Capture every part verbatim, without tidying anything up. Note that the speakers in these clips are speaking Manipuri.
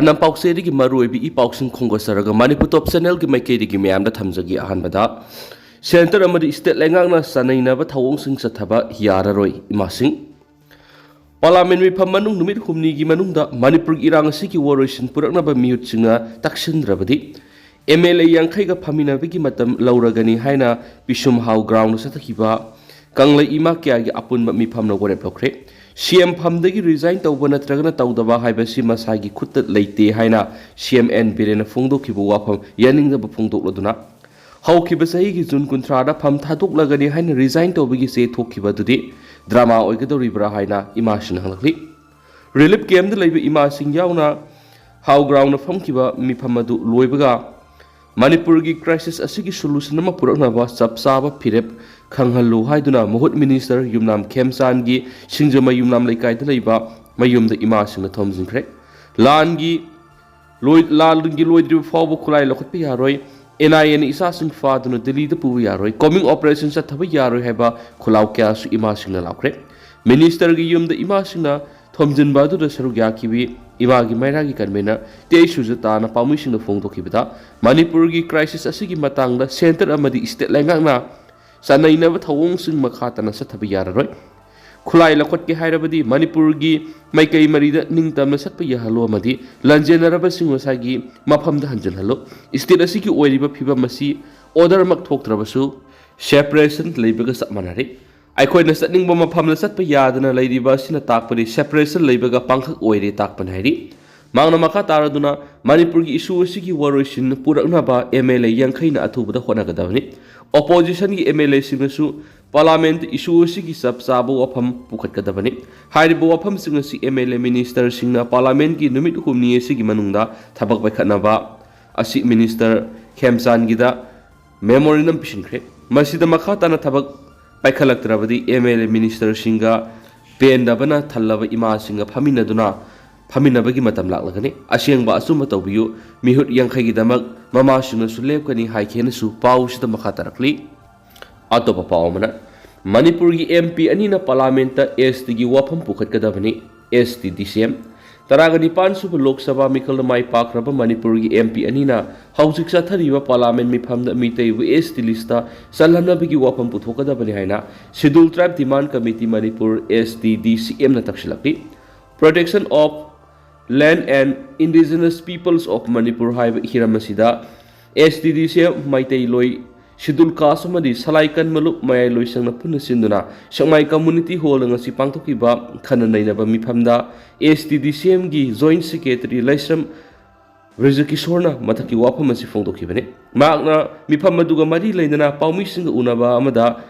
ꯄꯥꯎꯆꯦꯗꯒꯤ ꯃꯔꯨꯑꯣꯏꯕ ꯏ ꯄꯥꯎꯁꯤꯡ ꯈꯣꯝꯒꯠꯆꯔꯒ ꯃꯅꯤꯄꯨꯔ ꯇꯣꯞ ꯆꯦꯅꯦꯜꯒꯤ ꯃꯥꯏꯀꯩꯗꯒꯤ ꯃꯌꯥꯝꯗ ꯊꯝꯖꯒꯦ꯫ ꯑꯍꯥꯟꯕꯗ, ꯁꯦꯟꯇꯔ ꯑꯃꯗꯤ ꯁ꯭ꯇꯦꯠ ꯂꯩꯉꯥꯛꯅ ꯆꯥꯅꯩꯅꯕ ꯊꯧꯑꯣꯡꯁꯤꯡ ꯆꯠꯊꯕ ꯌꯥꯔꯔꯣꯏ, ꯏꯃꯥꯁꯤꯡ꯫ ꯄꯥꯔꯂꯥꯃꯦꯟ ꯃꯤꯐꯝ ꯃꯅꯨꯡ ꯅꯨꯃꯤꯠ ꯍꯨꯝꯅꯤꯒꯤ ꯃꯅꯨꯡꯗ ꯃꯅꯤꯄꯨꯔꯒꯤ ꯏꯔꯥꯡ ꯑꯁꯤꯒꯤ ꯋꯥꯔꯣꯏꯁꯤꯟ ꯄꯨꯔꯛꯅꯕ ꯃꯤꯍꯨꯠꯁꯤꯡꯅ ꯇꯛꯁꯤꯟꯗ꯭ꯔꯕꯗꯤ, ꯑꯦꯝ ꯑꯦꯜ ꯑꯦ ꯌꯥꯡꯈꯩꯒ ꯐꯝꯃꯤꯟꯅꯕꯒꯤ ꯃꯇꯝ ꯂꯧꯔꯒꯅꯤ ꯍꯥꯏꯅ ꯄꯤꯁꯨꯝꯍꯥꯎ ꯒ꯭ꯔꯥꯎꯟꯗ ꯆꯠꯊꯈꯤꯕ ꯀꯪꯂꯩ ꯏꯃꯥ ꯀꯌꯥꯒꯤ ꯑꯄꯨꯟꯕ ꯃꯤꯐꯝꯅ ꯋꯥꯔꯦꯞ ꯂꯧꯈ꯭ꯔꯦ꯫ ꯁꯤ ꯑꯦꯝ ꯐꯝꯗꯒꯤ ꯔꯤꯖꯥꯏꯟ ꯇꯧꯕ ꯅꯠꯇ꯭ꯔꯒꯅ ꯇꯧꯗꯕ ꯍꯥꯏꯕꯁꯤ ꯃꯁꯥꯒꯤ ꯈꯨꯠꯇ ꯂꯩꯇꯦ ꯍꯥꯏꯅ ꯁꯤ ꯑꯦꯝ ꯑꯦꯟ ꯕꯤꯔꯦꯟꯅ ꯐꯣꯡꯗꯣꯛꯈꯤꯕ ꯋꯥꯐꯝ ꯌꯥꯅꯤꯡꯗꯕ ꯐꯣꯡꯗꯣꯛꯂꯗꯨꯅ, ꯍꯧꯈꯤꯕ ꯆꯍꯤꯒꯤ ꯖꯨꯟ ꯀꯨꯟꯊ꯭ꯔꯥꯗ ꯐꯝ ꯊꯥꯗꯣꯛꯂꯒꯅꯤ ꯍꯥꯏꯅ ꯔꯤꯖꯥꯏꯟ ꯇꯧꯕꯒꯤ ꯆꯦ ꯊꯣꯛꯈꯤꯕ ꯑꯗꯨꯗꯤ ꯗ꯭ꯔꯃꯥ ꯑꯣꯏꯒꯗꯧꯔꯤꯕ꯭ꯔꯥ ꯍꯥꯏꯅ ꯏꯃꯥꯁꯤꯡꯅ ꯍꯪꯂꯛꯂꯤ꯫ ꯔꯤꯂꯤꯐ ꯀꯦꯝꯞꯇ ꯂꯩꯕ ꯏꯃꯥꯁꯤꯡ ꯌꯥꯎꯅ ꯍꯥꯎ ꯒ꯭ꯔꯥꯎꯟꯗ ꯐꯝꯈꯤꯕ ꯃꯤꯐꯝ ꯑꯗꯨ ꯂꯣꯏꯕꯒ, ꯃꯅꯤꯄꯨꯔꯒꯤ ꯀ꯭ꯔꯥꯏꯁꯤꯁ ꯑꯁꯤꯒꯤ ꯁꯣꯂꯨꯁꯟ ꯑꯃ ꯄꯨꯔꯛꯅꯕ ꯆꯞ ꯆꯥꯕ ꯐꯤꯔꯦꯞ ꯈꯪꯍꯜꯂꯨ ꯍꯥꯏꯗꯨꯅ ꯃꯍꯨꯠ ꯃꯤꯅꯤꯁꯇꯔ ꯌꯨꯝꯅꯥꯝ ꯈꯦꯝꯆꯥꯟꯒꯤ ꯁꯤꯡꯖꯃꯩ ꯌꯨꯝꯅꯥꯝ ꯂꯩꯀꯥꯏꯗ ꯂꯩꯕ ꯃꯌꯨꯝꯗ ꯏꯃꯥꯁꯤꯡꯅ ꯊꯣꯝꯖꯤꯟꯈ꯭ꯔꯦ꯫ ꯂꯥꯟꯒꯤ ꯂꯣꯏ-, ꯂꯥꯟꯒꯤ ꯂꯣꯏꯗ꯭ꯔꯤꯕ ꯐꯥꯎꯕ ꯈꯨꯠꯂꯥꯏ ꯂꯧꯈꯠꯄ ꯌꯥꯔꯣꯏ, ꯑꯦꯟ ꯑꯥꯏ ꯑꯦꯅ ꯏꯆꯥꯁꯤꯡ ꯐꯥꯗꯨꯅ ꯗꯤꯜꯂꯤꯗ ꯄꯨꯕ ꯌꯥꯔꯣꯏ, ꯀꯣꯃꯤꯡ ꯑꯣꯄꯔꯦꯁꯟ ꯆꯠꯊꯕ ꯌꯥꯔꯣꯏ ꯍꯥꯏꯕ ꯈꯨꯜꯂꯥꯎ ꯀꯌꯥꯁꯨ ꯏꯃꯥꯁꯤꯡꯅ ꯂꯥꯎꯈ꯭ꯔꯦ꯫ ꯃꯤꯅꯤꯁꯇꯔꯒꯤ ꯌꯨꯝꯗ ꯏꯃꯥꯁꯤꯡꯅ ꯊꯣꯝꯖꯤꯟꯕ ꯑꯗꯨꯗ ꯁꯔꯨꯛ ꯌꯥꯈꯤꯕꯤ ꯏꯃꯥꯒꯤ ꯃꯩꯔꯥꯒꯤ ꯀꯟꯚꯦꯅꯔ ꯇꯦ ꯁꯨꯖꯇꯥꯅ ꯄꯥꯎꯃꯤꯁꯤꯡꯗ ꯐꯣꯡꯗꯣꯛꯈꯤꯕꯗ, ꯃꯅꯤꯄꯨꯔꯒꯤ ꯀ꯭ꯔꯥꯏꯁꯤꯁ ꯑꯁꯤꯒꯤ ꯃꯇꯥꯡꯗ ꯁꯦꯟꯇꯔ ꯑꯃꯗꯤ ꯁ꯭ꯇꯦꯠ ꯂꯩꯉꯥꯛꯅ ꯆꯥꯅꯩꯅꯕ ꯊꯧꯑꯣꯡꯁꯤꯡ ꯃꯈꯥ ꯇꯥꯅ ꯆꯠꯊꯕ ꯌꯥꯔꯔꯣꯏ꯫ ꯈꯨꯠꯂꯥꯏ ꯂꯧꯈꯠꯀꯦ ꯍꯥꯏꯔꯕꯗꯤ ꯃꯅꯤꯄꯨꯔꯒꯤ ꯃꯥꯏꯀꯩ ꯃꯔꯤꯗ ꯅꯤꯡꯇꯝꯅ ꯆꯠꯄ ꯌꯥꯍꯜꯂꯨ ꯑꯃꯗꯤ ꯂꯥꯟꯖꯦꯟꯅꯔꯕꯁꯤꯡ ꯃꯁꯥꯒꯤ ꯃꯐꯝꯗ ꯍꯟꯖꯤꯜꯍꯜꯂꯨ꯫ ꯁ꯭ꯇꯦꯠ ꯑꯁꯤꯒꯤ ꯑꯣꯏꯔꯤꯕ ꯐꯤꯕꯝ ꯑꯁꯤ ꯑꯣꯔꯗꯔꯃꯛ ꯊꯣꯛꯇ꯭ꯔꯕꯁꯨ ꯁꯦꯄꯔꯦꯁꯟ ꯂꯩꯕꯒ ꯆꯞ ꯃꯥꯟꯅꯔꯦ꯫ ꯑꯩꯈꯣꯏꯅ ꯆꯠꯅꯤꯡꯕ ꯃꯐꯝꯗ ꯆꯠꯄ ꯌꯥꯗꯅ ꯂꯩꯔꯤꯕ ꯑꯁꯤꯅ ꯇꯥꯛꯄꯗꯤ ꯁꯦꯄꯔꯦꯁꯟ ꯂꯩꯕꯒ ꯄꯥꯡꯈꯛ ꯑꯣꯏꯔꯦ ꯇꯥꯛꯄꯅꯤ ꯍꯥꯏꯔꯤ꯫ ꯃꯍꯥꯛꯅ ꯃꯈꯥ ꯇꯥꯔꯗꯨꯅ ꯃꯅꯤꯄꯨꯔꯒꯤ ꯏꯁꯨ ꯑꯁꯤꯒꯤ ꯋꯥꯔꯣꯏꯁꯤꯟ ꯄꯨꯔꯛꯅꯕ ꯑꯦꯝ ꯑꯦꯜ ꯑꯦ ꯌꯥꯡꯈꯩꯅ ꯑꯊꯨꯕꯗ ꯍꯣꯠꯅꯒꯗꯕꯅꯤ꯫ ꯑꯣꯄꯣꯖꯤꯁꯟꯒꯤ ꯑꯦꯝ ꯑꯦꯜ ꯑꯦꯁꯤꯡꯅꯁꯨ ꯄꯥꯔꯂꯥꯃꯦꯟꯇ ꯏꯁꯨ ꯑꯁꯤꯒꯤ ꯆꯞ ꯆꯥꯕ ꯋꯥꯐꯝ ꯄꯨꯈꯠꯀꯗꯕꯅꯤ꯫ ꯍꯥꯏꯔꯤꯕ ꯋꯥꯐꯝꯁꯤꯡ ꯑꯁꯤ ꯑꯦꯝ ꯑꯦꯜ ꯑꯦ ꯃꯤꯅꯤꯁꯇꯔꯁꯤꯡꯅ ꯄꯥꯔꯂꯥꯃꯦꯟꯇꯀꯤ ꯅꯨꯃꯤꯠ ꯍꯨꯝꯅꯤ ꯑꯁꯤꯒꯤ ꯃꯅꯨꯡꯗ ꯊꯕꯛ ꯄꯥꯏꯈꯠꯅꯕ ꯑꯁꯤ ꯃꯤꯅꯤꯁꯇꯔ ꯈꯦꯝꯆꯥꯟꯒꯤꯗ ꯃꯦꯃꯣꯔꯦꯟꯗꯝ ꯄꯤꯁꯤꯟꯈ꯭ꯔꯦ꯫ ꯃꯁꯤꯗ ꯃꯈꯥ ꯇꯥꯅ ꯊꯕꯛ ꯄꯥꯏꯈꯠꯂꯛꯇ꯭ꯔꯕꯗꯤ ꯑꯦꯝ ꯑꯦꯜ ꯑꯦ ꯃꯤꯅꯤꯁꯇꯔꯁꯤꯡꯒ ꯄꯦꯟꯗꯕꯅ ꯊꯜꯂꯕ ꯏꯃꯥꯁꯤꯡꯒ ꯐꯝꯃꯤꯟꯅꯗꯨꯅ ꯐꯝꯃꯤꯟꯅꯕꯒꯤ ꯃꯇꯝ ꯂꯥꯛꯂꯒꯅꯤ꯫ ꯑꯁꯦꯡꯕ ꯑꯆꯨꯝꯕ ꯇꯧꯕꯤꯌꯨ꯫ ꯃꯤꯍꯨꯠ ꯌꯥꯡꯈꯩꯒꯤꯗꯃꯛ ꯃꯃꯥꯁꯤꯡꯅꯁꯨ ꯂꯦꯞꯀꯅꯤ ꯍꯥꯏꯈꯤꯅꯁꯨ ꯄꯥꯎꯁꯤꯗ ꯃꯈꯥ ꯇꯥꯔꯛꯂꯤ꯫ ꯑꯇꯣꯞꯄ ꯄꯥꯎ ꯑꯃꯅ, ꯃꯅꯤꯄꯨꯔꯒꯤ ꯑꯦꯝ ꯄꯤ ꯑꯅꯤꯅ ꯄꯥꯔꯂꯥꯃꯦꯟꯇ ꯑꯦꯁ ꯇꯤꯒꯤ ꯋꯥꯐꯝ ꯄꯨꯈꯠꯀꯗꯕꯅꯤ, ꯑꯦꯁ ꯇꯤ ꯗꯤ ꯁꯤ ꯑꯦꯝ꯫ ꯇꯔꯥꯒ ꯅꯤꯄꯥꯟ ꯁꯨꯕ ꯂꯣꯛ ꯁꯚꯥ ꯃꯤꯈꯜꯗ ꯃꯥꯏ ꯄꯥꯛꯈ꯭ꯔꯕ ꯃꯅꯤꯄꯨꯔꯒꯤ ꯑꯦꯝ ꯄꯤ ꯑꯅꯤꯅ ꯍꯧꯖꯤꯛ ꯆꯠꯊꯔꯤꯕ ꯄꯥꯔꯂꯥꯃꯦꯟ ꯃꯤꯐꯝꯗ ꯃꯤꯇꯩꯕꯨ ꯑꯦꯁ ꯇꯤ ꯂꯤꯁꯇ ꯆꯜꯍꯟꯅꯕꯒꯤ ꯋꯥꯐꯝ ꯄꯨꯊꯣꯛꯀꯗꯕꯅꯤ ꯍꯥꯏꯅ scheduled tribe demand committee Manipur, S T D C M ꯅ ꯇꯛꯁꯤꯜꯂꯛꯂꯤ꯫ Protection of Land and Indigenous Peoples of Manipur ꯍꯥꯏꯕ ꯍꯤꯔꯝ ꯑꯁꯤꯗ S T D C M ꯃꯩꯇꯩꯂꯣꯏ, ꯁꯤꯗꯨꯜ ꯀꯥꯁ ꯑꯃꯗꯤ ꯁꯂꯥꯏ ꯀꯟꯃꯂꯨꯞ ꯃꯌꯥꯏ ꯂꯣꯏꯁꯪꯅ ꯄꯨꯟꯅ ꯁꯤꯟꯗꯨꯅ ꯁꯦꯛꯃꯥꯏ ꯀꯝꯃꯨꯅꯤꯇꯤ ꯍꯣꯜꯗ ꯉꯁꯤ ꯄꯥꯡꯊꯣꯛꯈꯤꯕ ꯈꯟꯅ ꯅꯩꯅꯕ ꯃꯤꯐꯝꯗ S T D C M ꯒꯤ ꯖꯣꯏꯟꯠ ꯁꯦꯀ꯭ꯔꯦꯇꯔꯤ ꯂꯥꯏꯁ꯭ꯔꯝ ꯕ꯭ꯔꯤꯖꯀꯤꯁꯣꯔꯅ ꯃꯊꯛꯀꯤ ꯋꯥꯐꯝ ꯑꯁꯤ ꯐꯣꯡꯗꯣꯛꯈꯤꯕꯅꯤ꯫ ꯃꯍꯥꯛꯅ ꯃꯤꯐꯝ ꯑꯗꯨꯒ ꯃꯔꯤ ꯂꯩꯅꯅ ꯄꯥꯎꯃꯤꯁꯤꯡꯒ ꯎꯅꯕ ꯑꯃꯗ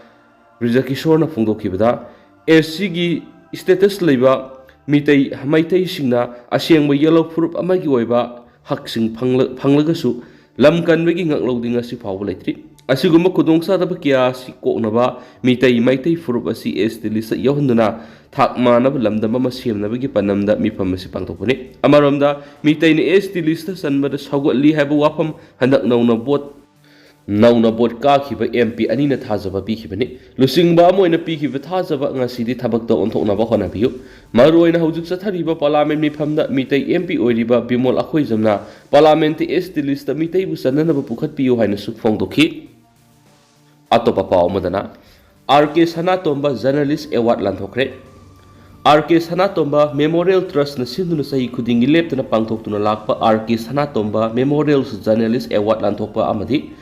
ꯕ꯭ꯔꯤꯖꯀꯤꯁꯣꯔꯅ ꯐꯣꯡꯗꯣꯛꯈꯤꯕꯗ, S C ꯒꯤ status ꯂꯩꯕ ꯃꯤꯇꯩ, ꯃꯩꯇꯩꯁꯤꯡꯅ ꯑꯁꯦꯡꯕ ꯌꯦꯜꯍꯧ ꯐꯨꯔꯨꯞ ꯑꯃꯒꯤ ꯑꯣꯏꯕ ꯍꯛꯁꯤꯡ ꯐꯪꯂ-, ꯐꯪꯂꯒꯁꯨ ꯂꯝ ꯀꯟꯕꯒꯤ ꯉꯥꯛꯂꯧꯗꯤ ꯉꯁꯤ ꯐꯥꯎꯕ ꯂꯩꯇ꯭ꯔꯤ꯫ ꯑꯁꯤꯒꯨꯝꯕ ꯈꯨꯗꯣꯡꯆꯥꯗꯕ ꯀꯌꯥ ꯑꯁꯤ ꯀꯣꯛꯅꯕ ꯃꯤꯇꯩ, ꯃꯩꯇꯩ ꯐꯨꯔꯨꯞ ꯑꯁꯤ S T ꯂꯤꯁꯇ ꯌꯥꯎꯍꯟꯗꯨꯅ ꯊꯥꯛ ꯃꯥꯟꯅꯕ ꯂꯝꯗꯝ ꯑꯃ ꯁꯦꯝꯅꯕꯒꯤ ꯄꯥꯟꯗꯝꯗ ꯃꯤꯐꯝ ꯑꯁꯤ ꯄꯥꯡꯊꯣꯛꯄꯅꯤ꯫ ꯑꯃꯔꯣꯝꯗ, ꯃꯤꯇꯩꯅ S T ꯂꯤꯁꯇ ꯆꯟꯕꯗ ꯁꯧꯒꯠꯂꯤ ꯍꯥꯏꯕ ꯋꯥꯐꯝ ꯍꯟꯗꯛ ꯅꯧꯅ ꯚꯣꯠ, ꯅꯧꯅ ꯚꯣꯠ ꯀꯥꯈꯤꯕ M P ꯑꯅꯤꯅ ꯊꯥꯖꯕ ꯄꯤꯈꯤꯕꯅꯤ꯫ ꯂꯨꯆꯤꯡꯕ ꯑꯃ ꯑꯣꯏꯅ ꯄꯤꯈꯤꯕ ꯊꯥꯖꯕ ꯉꯁꯤꯗꯤ ꯊꯕꯛꯇ ꯑꯣꯟꯊꯣꯛꯅꯕ ꯍꯣꯠꯅꯕꯤꯌꯨ꯫ ꯃꯔꯨꯑꯣꯏꯅ ꯍꯧꯖꯤꯛ ꯆꯠꯊꯔꯤꯕ ꯄꯥꯔꯂꯥꯃꯦꯟ ꯃꯤꯐꯝꯗ ꯃꯤꯇꯩ M P ꯑꯣꯏꯔꯤꯕ ꯕꯤꯃꯣꯜ ꯑꯈꯣꯏꯖꯝꯅ ꯄꯥꯔꯂꯥꯃꯦꯟꯠꯇ S T ꯂꯤꯁꯇ ꯃꯤꯇꯩꯕꯨ ꯆꯟꯅꯅꯕ ꯄꯨꯈꯠꯄꯤꯌꯨ ꯍꯥꯏꯅꯁꯨ ꯐꯣꯡꯗꯣꯛꯈꯤ꯫ ꯑꯇꯣꯞꯄ ꯄꯥꯎ ꯑꯃꯗꯅ, R K ꯁꯅꯥꯇꯣꯝꯕ Journalist Award ꯂꯥꯟꯊꯣꯛꯈ꯭ꯔꯦ꯫ R K ꯁꯅꯥꯇꯣꯝꯕ Memorial Trustꯅ ꯁꯤꯟꯗꯨꯅ ꯆꯍꯤ ꯈꯨꯗꯤꯡꯒꯤ ꯂꯦꯞꯇꯅ ꯄꯥꯡꯊꯣꯛꯇꯨꯅ ꯂꯥꯛꯄ R K ꯁꯅꯥꯇꯣꯝꯕ Memorial Journalist Award ꯂꯥꯟꯊꯣꯛꯄ ꯑꯃꯗꯤ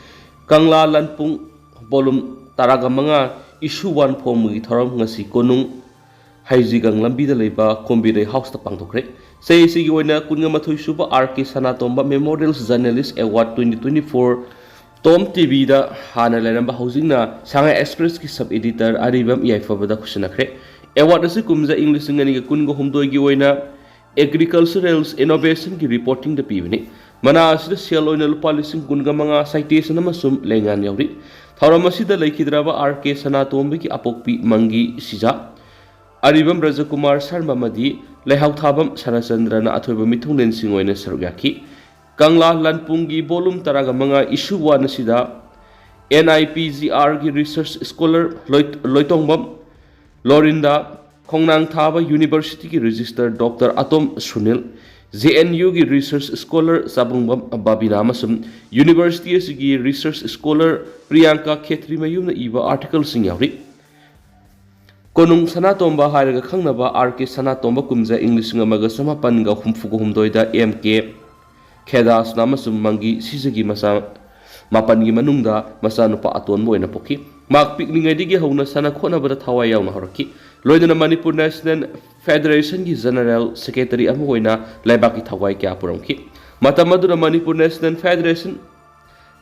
ꯀꯪꯂꯥ ꯂꯟꯄꯨꯡ volume ꯇꯔꯥꯒ ꯃꯉꯥ issue one ꯐꯣꯡꯕꯒꯤ ꯊꯧꯔꯝ ꯉꯁꯤ ꯀꯣꯅꯨꯡ ꯍꯩꯖꯤꯒꯪ ꯂꯝꯕꯤꯗ ꯂꯩꯕ ꯀꯣꯝꯕꯤꯔꯩ ꯍꯥꯎꯁꯇ ꯄꯥꯡꯊꯣꯛꯈ꯭ꯔꯦ꯫ ꯆꯍꯤꯁꯤꯒꯤ ꯑꯣꯏꯅ ꯀꯨꯟꯒ ꯃꯥꯊꯣꯏ ꯁꯨꯕ R K ꯁꯅꯥꯇꯣꯝꯕ Memorial Journalist Award twenty twenty-four Tom T Vꯗ ꯍꯥꯟꯅ ꯂꯩꯔꯝꯕ, ꯍꯧꯖꯤꯛꯅ ꯁꯉꯥꯏ Expressꯀꯤ sub editor ꯑꯔꯤꯕꯝ ꯌꯥꯏꯐꯕꯗ ꯈꯨꯠꯁꯤꯟꯅꯈ꯭ꯔꯦ꯫ Award ꯑꯁꯤ ꯀꯨꯝꯖꯥ ꯏꯪ ꯂꯤꯁꯤꯡ ꯑꯅꯤꯒ ꯀꯨꯟꯒ ꯍꯨꯝꯗꯣꯏꯒꯤ ꯑꯣꯏꯅ Agricultural Innovationꯒꯤ reportingꯗ ꯄꯤꯕꯅꯤ꯫ ꯃꯅꯥ ꯑꯁꯤꯗ ꯁꯦꯜ ꯑꯣꯏꯅ ꯂꯨꯄꯥ ꯂꯤꯁꯤꯡ ꯀꯨꯟꯒ ꯃꯉꯥ, citation ꯑꯃꯁꯨꯡ ꯂꯩꯉꯥꯟ ꯌꯥꯎꯔꯤ꯫ ꯊꯧꯔꯝ ꯑꯁꯤꯗ ꯂꯩꯈꯤꯗ꯭ꯔꯕ R K ꯁꯅꯥꯇꯣꯝꯕꯒꯤ ꯑꯄꯣꯛꯄꯤ ꯃꯪꯒꯤ ꯁꯤꯖꯥ, ꯑꯔꯤꯕꯝ ꯔꯖꯀꯨꯃꯥꯔ ꯁꯔꯃ ꯑꯃꯗꯤ ꯂꯩꯍꯥꯎꯊꯥꯕꯝ ꯁꯔꯆꯟꯗ꯭ꯔꯅ ꯑꯊꯣꯏꯕ ꯃꯤꯊꯨꯡꯂꯦꯟꯁꯤꯡ ꯑꯣꯏꯅ ꯁꯔꯨꯛ ꯌꯥꯈꯤ꯫ ꯀꯪꯂꯥ ꯂꯟꯄꯨꯡꯒꯤ volume ꯇꯔꯥꯒ ꯃꯉꯥ issue one ꯑꯁꯤꯗ N I P G Rꯒꯤ research scholar ꯂꯣꯏ-, ꯂꯣꯏꯇꯣꯡꯕꯝ ꯂꯣꯔꯤꯟꯗꯥ, ꯈꯣꯡꯅꯥꯡ ꯊꯥꯕ ꯌꯨꯅꯤꯚꯔꯁꯤꯇꯤꯒꯤ registrar doctor Atom Sunil, J N ꯌꯨꯒꯤ ꯔꯤꯁꯔꯆ ꯁ꯭ꯀꯣꯂꯔ ꯆꯥꯕꯨꯡꯕꯝ ꯕꯥꯕꯤꯅꯥ ꯑꯃꯁꯨꯡ ꯌꯨꯅꯤꯚꯔꯁꯤꯇꯤ ꯑꯁꯤꯒꯤ ꯔꯤꯁꯔꯆ ꯁ꯭ꯀꯣꯂꯔ ꯄ꯭ꯔꯤꯌꯥꯡꯀꯥ ꯈꯦꯇ꯭ꯔꯤꯃꯌꯨꯝꯅ ꯏꯕ ꯑꯥꯔꯇꯤꯀꯜꯁꯤꯡ ꯌꯥꯎꯔꯤ꯫ ꯀꯣꯅꯨꯡ ꯁꯅꯥꯇꯣꯝꯕ ꯍꯥꯏꯔꯒ ꯈꯪꯅꯕ ꯑꯥꯔ ꯀꯦ ꯁꯅꯥꯇꯣꯝꯕ ꯀꯨꯝꯖꯥ ꯏꯪ ꯂꯤꯁꯤꯡ ꯑꯃꯒ ꯆꯃꯥꯄꯟꯒ ꯍꯨꯝꯐꯨꯒ ꯍꯨꯝꯗꯣꯏꯗ ꯑꯦꯝ ꯀꯦ ꯈꯦꯗꯥꯁꯅ ꯑꯃꯁꯨꯡ ꯃꯪꯒꯤ ꯁꯤꯖꯒꯤ ꯃꯆꯥ ꯃꯥꯄꯟꯒꯤ ꯃꯅꯨꯡꯗ ꯃꯆꯥꯅꯨꯄꯥ ꯑꯇꯣꯟꯕ ꯑꯣꯏꯅ ꯄꯣꯛꯈꯤ꯫ ꯃꯍꯥꯛ ꯄꯤꯛꯂꯤꯉꯩꯗꯒꯤ ꯍꯧꯅ ꯁꯥꯟꯅ ꯈꯣꯠꯅꯕꯗ ꯊꯋꯥꯏ ꯌꯥꯎꯅ ꯍꯧꯔꯛꯈꯤ꯫ ꯂꯣꯏꯅꯅ ꯃꯅꯤꯄꯨꯔ ꯅꯦꯁꯅꯦꯜ ꯐꯦꯗꯔꯦꯁꯟꯒꯤ ꯖꯦꯅꯔꯦꯜ ꯁꯦꯀ꯭ꯔꯦꯇꯔꯤ ꯑꯃ ꯑꯣꯏꯅ ꯂꯩꯕꯥꯛꯀꯤ ꯊꯧꯒꯥꯏ ꯀꯌꯥ ꯄꯨꯔꯝꯈꯤ꯫ ꯃꯇꯝ ꯑꯗꯨꯗ ꯃꯅꯤꯄꯨꯔ ꯅꯦꯁꯅꯦꯜ ꯐꯦꯗꯔꯦꯁꯟ,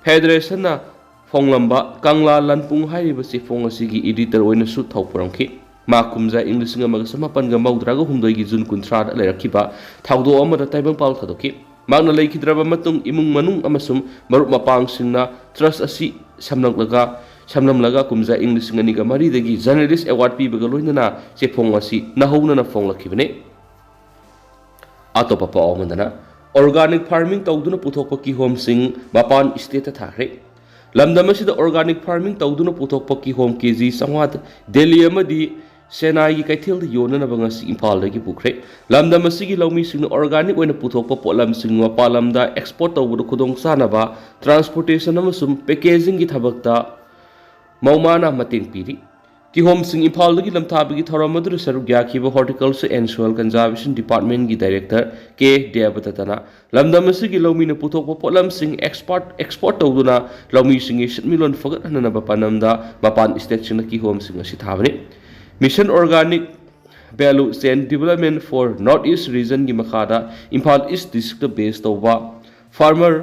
ꯐꯦꯗꯔꯦꯁꯟꯅ ꯐꯣꯡꯂꯝꯕ ꯀꯪꯂꯥ ꯂꯟꯄꯨꯡ ꯍꯥꯏꯔꯤꯕ ꯆꯦꯐꯣꯡ ꯑꯁꯤꯒꯤ ꯏꯗꯤꯇꯔ ꯑꯣꯏꯅꯁꯨ ꯊꯧ ꯄꯨꯔꯝꯈꯤ꯫ ꯃꯍꯥꯛ ꯀꯨꯝꯖꯥ ꯏꯪ ꯂꯤꯁꯤꯡ ꯑꯃꯒ ꯆꯃꯥꯄꯟꯒ ꯃꯧꯗ꯭ꯔꯥꯒ ꯍꯨꯝꯗꯣꯏꯒꯤ ꯖꯨꯟ ꯀꯨꯟꯊ꯭ꯔꯥꯗ ꯂꯩꯔꯛꯈꯤꯕ ꯊꯧꯗꯣꯛ ꯑꯃꯗ ꯇꯥꯏꯕꯪꯄꯥꯜ ꯊꯥꯗꯣꯛꯈꯤ꯫ ꯃꯍꯥꯛꯅ ꯂꯩꯈꯤꯗ꯭ꯔꯕ ꯃꯇꯨꯡ ꯏꯃꯨꯡ ꯃꯅꯨꯡ ꯑꯃꯁꯨꯡ ꯃꯔꯨꯞ ꯃꯄꯥꯡꯁꯤꯡꯅ ꯇ꯭ꯔꯁ ꯑꯁꯤ ꯁꯝꯂꯛꯂꯒ, ꯁꯝꯂꯝꯂꯒ ꯀꯨꯝꯖꯥ ꯏꯪ ꯂꯤꯁꯤꯡ ꯑꯅꯤꯒ ꯃꯔꯤꯗꯒꯤ ꯖꯔꯅꯦꯂꯤꯁ ꯑꯦꯋꯥꯔꯗ ꯄꯤꯕꯒ ꯂꯣꯏꯅꯅ ꯆꯦꯐꯣꯡ ꯑꯁꯤ ꯅꯧꯍꯧꯅꯅ ꯐꯣꯡꯂꯛꯈꯤꯕꯅꯤ꯫ ꯑꯇꯣꯞꯄ ꯄꯥꯎ ꯑꯃꯗꯅ, ꯑꯣꯔꯒꯥꯅꯤꯛ ꯐꯥꯔꯃꯤꯡ ꯇꯧꯗꯨꯅ ꯄꯨꯊꯣꯛꯄ ꯀꯤꯍꯣꯝꯁꯤꯡ ꯃꯄꯥꯟ ꯁ꯭ꯇꯦꯠꯇ ꯊꯥꯈ꯭ꯔꯦ꯫ ꯂꯝꯗꯝ ꯑꯁꯤꯗ ꯑꯣꯔꯒꯥꯅꯤꯛ ꯐꯥꯔꯃꯤꯡ ꯇꯧꯗꯨꯅ ꯄꯨꯊꯣꯛꯄ ꯀꯤꯍꯣꯝ ꯀꯦ ꯖꯤ ꯆꯥꯝꯃꯉꯥ ꯗꯦꯜꯂꯤ ꯑꯃꯗꯤ ꯆꯦꯟꯅꯥꯏꯒꯤ ꯀꯩꯊꯦꯜꯗ ꯌꯣꯟꯅꯅꯕ ꯉꯁꯤ ꯏꯝꯐꯥꯜꯗꯒꯤ ꯄꯨꯈ꯭ꯔꯦ꯫ ꯂꯝꯗꯝ ꯑꯁꯤꯒꯤ ꯂꯧꯃꯤꯁꯤꯡꯅ ꯑꯣꯔꯒꯥꯅꯤꯛ ꯑꯣꯏꯅ ꯄꯨꯊꯣꯛꯄ ꯄꯣꯠꯂꯝꯁꯤꯡ ꯃꯄꯥꯟ ꯂꯝꯗ ꯑꯦꯛꯁꯄꯣꯔꯠ ꯇꯧꯕꯗ ꯈꯨꯗꯣꯡꯆꯥꯅꯕ, ꯇ꯭ꯔꯥꯟꯁꯄꯣꯔꯇꯦꯁꯟ ꯑꯃꯁꯨꯡ ꯄꯦꯀꯦꯖꯤꯡꯒꯤ ꯊꯕꯛꯇ ꯃꯧꯃꯥꯅ ꯃꯇꯦꯡ ꯄꯤꯔꯤ꯫ ꯀꯤꯍꯣꯝꯁꯤꯡ ꯏꯝꯐꯥꯜꯗꯒꯤ ꯂꯝꯊꯥꯕꯒꯤ ꯊꯧꯔꯝ ꯑꯗꯨꯗ ꯁꯔꯨꯛ ꯌꯥꯈꯤꯕ Horticulture and Soil Conservation Departmentꯀꯤ Director ꯀꯦ ꯗꯦꯕꯗꯠꯇꯅ ꯂꯝꯗꯝ ꯑꯁꯤꯒꯤ ꯂꯧꯃꯤꯅ ꯄꯨꯊꯣꯛꯄ ꯄꯣꯠꯂꯝꯁꯤꯡ ꯑꯦꯛꯁꯄꯣꯔꯠ, ꯑꯦꯛꯁꯄꯣꯔꯠ ꯇꯧꯗꯨꯅ ꯂꯧꯃꯤꯁꯤꯡꯒꯤ ꯁꯦꯟꯃꯤꯠꯂꯣꯟ ꯐꯒꯠꯍꯟꯅꯕ ꯄꯥꯟꯗꯝꯗ ꯃꯄꯥꯟ ꯁ꯭ꯇꯦꯠꯁꯤꯡꯅ ꯀꯤꯍꯣꯝꯁꯤꯡ ꯑꯁꯤ ꯊꯥꯕꯅꯤ꯫ Mission Organic Value Chain Development for North East Regionꯒꯤ ꯃꯈꯥꯗ ꯏꯝꯐꯥꯜ ꯏꯁ ꯗꯤꯁꯇ꯭ꯔꯤꯛꯇ ꯕꯦꯁ ꯇꯧꯕ Farmer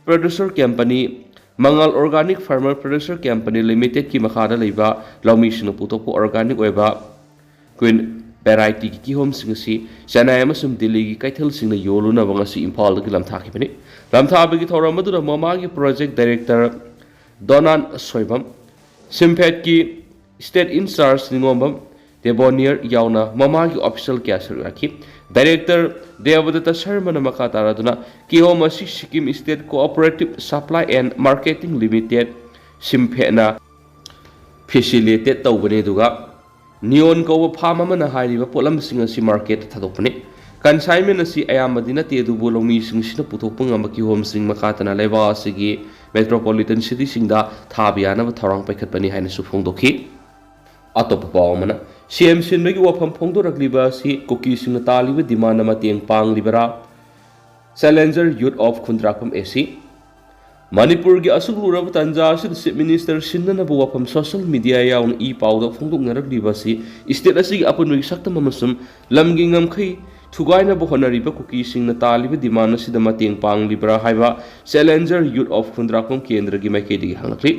Producer Company, ꯃꯉꯥꯜ Organic Farmer Producer Company Limitedꯀꯤ ꯃꯈꯥꯗ ꯂꯩꯕ ꯂꯧꯃꯤꯁꯤꯡꯅ ꯄꯨꯊꯣꯛꯄ ꯑꯣꯔꯒꯥꯅꯤꯛ ꯑꯣꯏꯕ ꯀ꯭ꯋꯤꯟ ꯚꯦꯔꯥꯏꯇꯤꯒꯤ ꯀꯤꯍꯣꯝꯁꯤꯡ ꯑꯁꯤ ꯆꯦꯟꯅꯥꯏ ꯑꯃꯁꯨꯡ ꯗꯤꯜꯂꯤꯒꯤ ꯀꯩꯊꯦꯜꯁꯤꯡꯗ ꯌꯣꯜꯂꯨꯅꯕ ꯉꯁꯤ ꯏꯝꯐꯥꯜꯗꯒꯤ ꯂꯝꯊꯥꯈꯤꯕꯅꯤ꯫ ꯂꯝꯊꯥꯕꯒꯤ ꯊꯧꯔꯝ ꯑꯗꯨꯗ ꯃꯃꯥꯒꯤ ꯄ꯭ꯔꯣꯖꯦꯛ ꯗꯥꯏꯔꯦꯛꯇꯔ ꯗꯣꯅꯥꯟ ꯁꯣꯏꯕꯝ, ꯁꯤꯝꯐꯦꯠꯀꯤ ꯁ꯭ꯇꯦꯠ ꯏꯟꯆꯥꯔꯖ ꯅꯤꯉꯣꯝꯕꯝ ꯗꯦꯕꯣꯅꯤꯌꯔ ꯌꯥꯎꯅ ꯃꯃꯥꯒꯤ ꯑꯣꯐꯤꯁꯤꯌꯦꯜ ꯀꯌꯥ ꯁꯔꯨꯛ ꯌꯥꯈꯤ꯫ ꯗꯥꯏꯔꯦꯛꯇꯔ ꯗꯦꯕꯗꯠꯇ ꯁꯔꯃꯅ ꯃꯈꯥ ꯇꯥꯔꯗꯨꯅ ꯀꯤꯍꯣꯝ ꯑꯁꯤ Sikkim state cooperative supply and marketing limited, ꯁꯤꯝꯐꯦꯠꯅ ꯐꯦꯁꯤꯂꯤꯇꯦꯠ ꯇꯧꯕꯅꯤ, ꯑꯗꯨꯒ ꯅꯤꯌꯣꯟ ꯀꯧꯕ ꯐꯥꯝ ꯑꯃꯅ ꯍꯥꯏꯔꯤꯕ ꯄꯣꯠꯂꯝꯁꯤꯡ ꯑꯁꯤ ꯃꯥꯔꯀꯦꯠꯇ ꯊꯥꯗꯣꯛꯄꯅꯤ꯫ ꯀꯟꯁꯥꯏꯟꯃꯦꯟ ꯑꯁꯤ ꯑꯌꯥꯝꯕꯗꯤ ꯅꯠꯇꯦ, ꯑꯗꯨꯕꯨ ꯂꯧꯃꯤꯁꯤꯡꯁꯤꯅ ꯄꯨꯊꯣꯛꯄ ꯉꯝꯕ ꯀꯤꯍꯣꯝꯁꯤꯡ, ꯃꯈꯥ ꯇꯥꯅ ꯂꯩꯕꯥꯛ ꯑꯁꯤꯒꯤ ꯃꯦꯇ꯭ꯔꯣꯄꯣꯂꯤꯇꯟ ꯁꯤꯇꯤꯁꯤꯡꯗ ꯊꯥꯕ ꯌꯥꯅꯕ ꯊꯧꯔꯥꯡ ꯄꯥꯏꯈꯠꯄꯅꯤ ꯍꯥꯏꯅꯁꯨ ꯐꯣꯡꯗꯣꯛꯈꯤ꯫ ꯑꯇꯣꯞꯄ ꯄꯥꯎ ꯑꯃꯅ, ꯁꯤ ꯑꯦꯝ ꯁꯤꯟꯕꯒꯤ ꯋꯥꯐꯝ ꯐꯣꯡꯗꯣꯔꯛꯂꯤꯕ ꯑꯁꯤ ꯀꯨꯀꯤꯁꯤꯡꯅ ꯇꯥꯜꯂꯤꯕ ꯗꯤꯃꯥꯟꯗ ꯃꯇꯦꯡ ꯄꯥꯡꯂꯤꯕꯔꯥ? ꯆꯦꯂꯦꯟꯖꯔ ꯌꯨꯠ ꯑꯣꯐ ꯈꯨꯟꯗ꯭ꯔꯥꯛꯄꯝ ꯑꯦ ꯁꯤ꯫ ꯃꯅꯤꯄꯨꯔꯒꯤ ꯑꯁꯨꯛ ꯂꯨꯔꯕ ꯇꯥꯟꯖꯥ ꯑꯁꯤꯗ ꯆꯤꯐ ꯃꯤꯅꯤꯁꯇꯔ ꯁꯤꯟꯅꯅꯕ ꯋꯥꯐꯝ ꯁꯣꯁꯤꯌꯦꯜ ꯃꯤꯗꯤꯌꯥ ꯌꯥꯎꯅ ꯏ ꯄꯥꯎꯗ ꯐꯣꯡꯗꯣꯛꯅꯔꯛꯂꯤꯕ ꯑꯁꯤ ꯏꯁꯇꯦꯠ ꯑꯁꯤꯒꯤ ꯑꯄꯨꯟꯕꯒꯤ ꯁꯛꯇꯝ ꯑꯃꯁꯨꯡ ꯂꯝꯒꯤ ꯉꯝꯈꯩ ꯊꯨꯒꯥꯏꯅꯕ ꯍꯣꯠꯅꯔꯤꯕ ꯀꯨꯀꯤꯁꯤꯡꯅ ꯇꯥꯜꯂꯤꯕ ꯗꯤꯃꯥꯟ ꯑꯁꯤꯗ ꯃꯇꯦꯡ ꯄꯥꯡꯂꯤꯕ꯭ꯔꯥ ꯍꯥꯏꯕ ꯆꯦꯂꯦꯟꯖꯔ ꯌꯨꯠ ꯑꯣꯐ ꯈꯨꯟꯗ꯭ꯔꯥꯛꯄꯝ ꯀꯦꯟꯗ꯭ꯔꯒꯤ ꯃꯥꯏꯀꯩꯗꯒꯤ ꯍꯪꯂꯛꯂꯤ꯫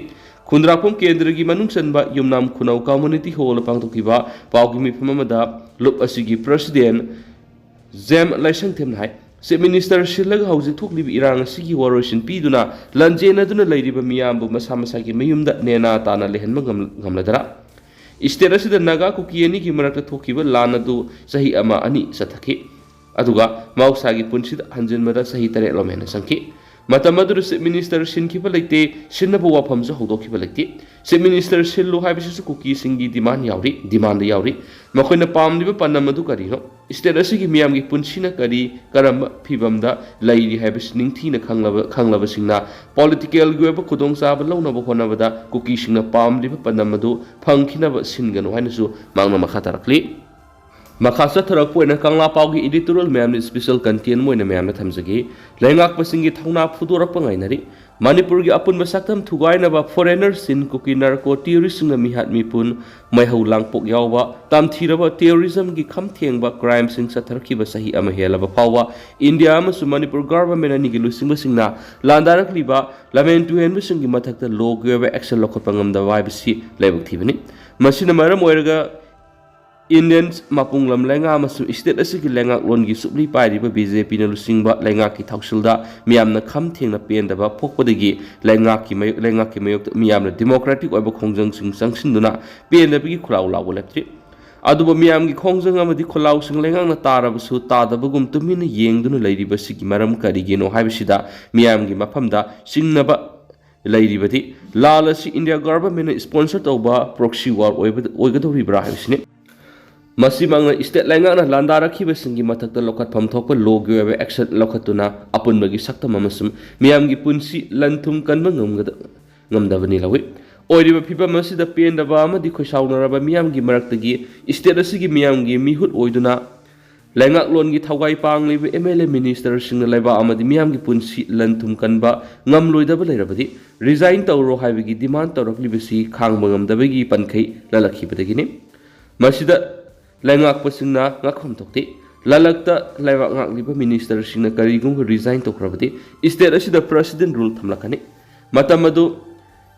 ꯈꯨꯟꯗ꯭ꯔꯥꯛꯄꯝ ꯀꯦꯟꯗ꯭ꯔꯒꯤ ꯃꯅꯨꯡ ꯆꯟꯕ ꯌꯨꯝꯅꯥꯝ ꯈꯨꯅꯧ ꯀꯝꯃꯨꯅꯤꯇꯤ ꯍꯣꯜꯗ ꯄꯥꯡꯊꯣꯛꯈꯤꯕ ꯄꯥꯎꯒꯤ ꯃꯤꯐꯝ ꯑꯃꯗ ꯂꯨꯞ ꯑꯁꯤꯒꯤ ꯄ꯭ꯔꯁꯤꯗꯦꯟ ꯖꯦꯝ ꯂꯥꯏꯁꯪꯊꯦꯝꯅ ꯍꯥꯏ, ꯆꯤꯐ ꯃꯤꯅꯤꯁꯇꯔ ꯁꯤꯜꯂꯒ ꯍꯧꯖꯤꯛ ꯊꯣꯛꯂꯤꯕ ꯏꯔꯥꯡ ꯑꯁꯤꯒꯤ ꯋꯥꯔꯣꯏꯁꯤꯟ ꯄꯤꯗꯨꯅ ꯂꯥꯟꯖꯦꯟꯅꯗꯨꯅ ꯂꯩꯔꯤꯕ ꯃꯤꯌꯥꯝꯕꯨ ꯃꯁꯥ ꯃꯁꯥꯒꯤ ꯃꯌꯨꯝꯗ ꯅꯦꯅꯥ ꯇꯥꯅ ꯂꯩꯍꯟꯕ ꯉꯝ-, ꯉꯝꯂꯗꯔꯥ? ꯏꯁꯇꯦꯠ ꯑꯁꯤꯗ ꯅꯥꯒꯥ ꯀꯨꯀꯤ ꯑꯅꯤꯒꯤ ꯃꯔꯛꯇ ꯊꯣꯛꯈꯤꯕ ꯂꯥꯟ ꯑꯗꯨ ꯆꯍꯤ ꯑꯃ ꯑꯅꯤ ꯆꯠꯊꯈꯤ, ꯑꯗꯨꯒ ꯃꯍꯧꯁꯥꯒꯤ ꯄꯨꯟꯁꯤꯗ ꯍꯟꯖꯤꯟꯕꯗ ꯆꯍꯤ ꯇꯔꯦꯠꯂꯣꯝ ꯍꯦꯟꯅ ꯆꯪꯈꯤ꯫ ꯃꯇꯝ ꯑꯗꯨꯗ ꯆꯤꯐ ꯃꯤꯅꯤꯁꯇꯔ ꯁꯤꯟꯈꯤꯕ ꯂꯩꯇꯦ, ꯁꯤꯟꯅꯕ ꯋꯥꯐꯝꯁꯨ ꯍꯧꯗꯣꯛꯈꯤꯕ ꯂꯩꯇꯦ꯫ ꯆꯤꯐ ꯃꯤꯅꯤꯁꯇꯔ ꯁꯤꯜꯂꯨ ꯍꯥꯏꯕꯁꯤꯁꯨ ꯀꯨꯀꯤꯁꯤꯡꯒꯤ ꯗꯤꯃꯥꯟ ꯌꯥꯎꯔꯤ, ꯗꯤꯃꯥꯟꯗ ꯌꯥꯎꯔꯤ꯫ ꯃꯈꯣꯏꯅ ꯄꯥꯝꯂꯤꯕ ꯄꯥꯟꯗꯝ ꯑꯗꯨ ꯀꯔꯤꯅꯣ? ꯏꯁꯇꯦꯠ ꯑꯁꯤꯒꯤ ꯃꯤꯌꯥꯝꯒꯤ ꯄꯨꯟꯁꯤꯅ ꯀꯔꯤ, ꯀꯔꯝꯕ ꯐꯤꯚꯝꯗ ꯂꯩꯔꯤ ꯍꯥꯏꯕꯁꯤ ꯅꯤꯡꯊꯤꯅ ꯈꯪꯂꯕ, ꯈꯪꯂꯕꯁꯤꯡꯅ ꯄꯣꯂꯤꯇꯤꯀꯦꯜꯒꯤ ꯑꯣꯏꯕ ꯈꯨꯗꯣꯡꯆꯥꯕ ꯂꯧꯅꯕ ꯍꯣꯠꯅꯕꯗ ꯀꯨꯀꯤꯁꯤꯡꯅ ꯄꯥꯝꯂꯤꯕ ꯄꯥꯟꯗꯝ ꯑꯗꯨ ꯐꯪꯈꯤꯅꯕ ꯁꯤꯟꯒꯅꯨ ꯍꯥꯏꯅꯁꯨ ꯃꯍꯥꯛꯅ ꯃꯈꯥ ꯇꯥꯔꯛꯂꯤ꯫ ꯃꯈꯥ ꯆꯠꯊꯔꯛꯄ ꯑꯣꯏꯅ ꯀꯪꯂꯥ ꯄꯥꯎꯒꯤ editorial ꯃꯌꯥꯝꯅ special content ꯑꯃ ꯑꯣꯏꯅ ꯃꯌꯥꯝꯅ ꯊꯝꯖꯒꯦ꯫ ꯂꯩꯉꯥꯛꯄꯁꯤꯡꯒꯤ ꯊꯧꯅꯥ ꯐꯨꯗꯣꯔꯛꯄ ꯉꯥꯏꯅꯔꯤ꯫ ꯃꯅꯤꯄꯨꯔꯒꯤ ꯑꯄꯨꯟꯕ ꯁꯛꯇꯝ ꯊꯨꯒꯥꯏꯅꯕ foreigner ꯁꯤꯟ ꯀꯨꯀꯤ narco terrorist ꯁꯤꯡꯅ ꯃꯤꯍꯥꯠ ꯃꯤꯄꯨꯟ, ꯃꯩꯍꯧ ꯂꯥꯡꯄꯣꯛ ꯌꯥꯎꯕ ꯇꯝꯊꯤꯔꯕ terrorism ꯒꯤ ꯈꯝ ꯊꯦꯡꯕ crime ꯁꯤꯡ ꯆꯠꯊꯔꯛꯈꯤꯕ ꯆꯍꯤ ꯑꯃ ꯍꯦꯜꯂꯕ ꯐꯥꯎꯕ ꯏꯟꯗꯤꯌꯥ ꯑꯃꯁꯨꯡ ꯃꯅꯤꯄꯨꯔ government ꯑꯅꯤꯒꯤ ꯂꯨꯆꯤꯡꯕꯁꯤꯡꯅ ꯂꯥꯟꯗꯥꯔꯛꯂꯤꯕ ꯂꯝꯍꯦꯟ ꯇꯨꯍꯦꯟꯕꯁꯤꯡꯒꯤ ꯃꯊꯛꯇ law ꯒꯤ ꯑꯣꯏꯕ action ꯂꯧꯈꯠꯄ ꯉꯝꯗꯕ ꯍꯥꯏꯕꯁꯤ ꯂꯥꯏꯕꯛ ꯊꯤꯕꯅꯤ꯫ ꯃꯁꯤꯅ ꯃꯔꯝ ꯑꯣꯏꯔꯒ Indians ꯃꯄꯨꯡ ꯂꯝ ꯂꯩꯉꯥꯛ ꯑꯃꯁꯨꯡ state ꯑꯁꯤꯒꯤ ꯂꯩꯉꯥꯛꯂꯣꯟꯒꯤ ꯁꯨꯞꯂꯤ ꯄꯥꯏꯔꯤꯕ BJP ꯅ ꯂꯨꯆꯤꯡꯕ ꯂꯩꯉꯥꯛꯀꯤ ꯊꯧꯁꯤꯜꯗ ꯃꯤꯌꯥꯝꯅ ꯈꯝ ꯊꯦꯡꯅ ꯄꯦꯟꯗꯕ ꯄꯣꯛꯄꯗꯒꯤ ꯂꯩꯉꯥꯛꯀꯤ ꯃꯥꯌꯣꯛ-, ꯂꯩꯉꯥꯛꯀꯤ ꯃꯥꯌꯣꯛꯇ ꯃꯤꯌꯥꯝꯅ democratic ꯑꯣꯏꯕ ꯈꯣꯡꯖꯪꯁꯤꯡ ꯆꯪꯁꯤꯟꯗꯨꯅ ꯄꯦꯟꯗꯕꯒꯤ ꯈꯨꯜꯂꯥꯎ ꯂꯥꯎꯕ ꯂꯦꯞꯇ꯭ꯔꯤ꯫ ꯑꯗꯨꯕꯨ ꯃꯤꯌꯥꯝꯒꯤ ꯈꯣꯡꯖꯪ ꯑꯃꯗꯤ ꯈꯨꯜꯂꯥꯎꯁꯤꯡ ꯂꯩꯉꯥꯛꯅ ꯇꯥꯔꯕꯁꯨ ꯇꯥꯗꯕꯒꯨꯝ ꯇꯨꯃꯤꯟꯅ ꯌꯦꯡꯗꯨꯅ ꯂꯩꯔꯤꯕꯁꯤꯒꯤ ꯃꯔꯝ ꯀꯔꯤꯒꯤꯅꯣ ꯍꯥꯏꯕꯁꯤꯗ ꯃꯤꯌꯥꯝꯒꯤ ꯃꯐꯝꯗ ꯆꯤꯡꯅꯕ ꯂꯩꯔꯤꯕꯗꯤ ꯂꯥꯜ ꯑꯁꯤ ꯏꯟꯗꯤꯌꯥ ꯒꯚꯔꯟꯃꯦꯟꯅ ꯁ꯭ꯄꯣꯟꯁꯔ ꯇꯧꯕ ꯄ꯭ꯔꯣꯛꯁꯤ ꯋꯥꯔ ꯑꯣꯏꯕꯗ ꯑꯣꯏꯒꯗꯧꯔꯤꯕ꯭ꯔꯥ ꯍꯥꯏꯕꯁꯤꯅꯤ꯫ ꯃꯁꯤꯃꯛꯅ ꯁ꯭ꯇꯦꯠ ꯂꯩꯉꯥꯛꯅ ꯂꯥꯟꯗꯥꯔꯛꯈꯤꯕꯁꯤꯡꯒꯤ ꯃꯊꯛꯇ ꯂꯧꯈꯠꯐꯝ ꯊꯣꯛꯄ ꯂꯣꯒꯤ ꯑꯣꯏꯕ ꯑꯦꯛꯁꯟ ꯂꯧꯈꯠꯇꯨꯅ ꯑꯄꯨꯟꯕꯒꯤ ꯁꯛꯇꯝ ꯑꯃꯁꯨꯡ ꯃꯤꯌꯥꯝꯒꯤ ꯄꯨꯟꯁꯤ ꯂꯟ ꯊꯨꯝ ꯀꯟꯕ ꯉꯝꯒꯗ ꯉꯝꯗꯕꯅꯤ ꯂꯧꯏ꯫ ꯑꯣꯏꯔꯤꯕ ꯐꯤꯕꯝ ꯑꯁꯤꯗ ꯄꯦꯟꯗꯕ ꯑꯃꯗꯤ ꯈꯣꯏꯁꯥꯎꯅꯔꯕ ꯃꯤꯌꯥꯝꯒꯤ ꯃꯔꯛꯇꯒꯤ ꯁ꯭ꯇꯦꯠ ꯑꯁꯤꯒꯤ ꯃꯤꯌꯥꯝꯒꯤ ꯃꯤꯍꯨꯠ ꯑꯣꯏꯗꯨꯅ ꯂꯩꯉꯥꯛꯂꯣꯟꯒꯤ ꯊꯧꯒꯥꯏ ꯄꯥꯡꯂꯤꯕ ꯑꯦꯝ ꯑꯦꯜ ꯑꯦ ꯃꯤꯅꯤꯁꯇꯔꯁꯤꯡꯅ ꯂꯩꯕꯥꯛ ꯑꯃꯗꯤ ꯃꯤꯌꯥꯝꯒꯤ ꯄꯨꯟꯁꯤ ꯂꯟ ꯊꯨꯝ ꯀꯟꯕ ꯉꯝꯂꯣꯏꯗꯕ ꯂꯩꯔꯕꯗꯤ ꯔꯤꯖꯥꯏꯟ ꯇꯧꯔꯣ ꯍꯥꯏꯕꯒꯤ ꯗꯤꯃꯥꯟ ꯇꯧꯔꯛꯂꯤꯕꯁꯤ ꯈꯥꯡꯕ ꯉꯝꯗꯕꯒꯤ ꯄꯟꯈꯩ ꯂꯜꯂꯛꯈꯤꯕꯗꯒꯤꯅꯤ꯫ ꯃꯁꯤꯗ ꯂꯩꯉꯥꯛꯄꯁꯤꯡꯅ ꯉꯛꯐꯝ ꯊꯣꯛꯇꯦ꯫ ꯂꯂꯛꯇ ꯂꯩꯕꯥꯛ ꯉꯥꯛꯂꯤꯕ ꯃꯤꯅꯤꯁꯇꯔꯁꯤꯡꯅ ꯀꯔꯤꯒꯨꯝꯕ ꯔꯤꯖꯥꯏꯟ ꯇꯧꯈ꯭ꯔꯕꯗꯤ ꯁ꯭ꯇꯦꯠ ꯑꯁꯤꯗ ꯄ꯭ꯔꯦꯁꯤꯗꯦꯟ ꯔꯨꯜ ꯊꯝꯂꯛꯀꯅꯤ꯫ ꯃꯇꯝ ꯑꯗꯨ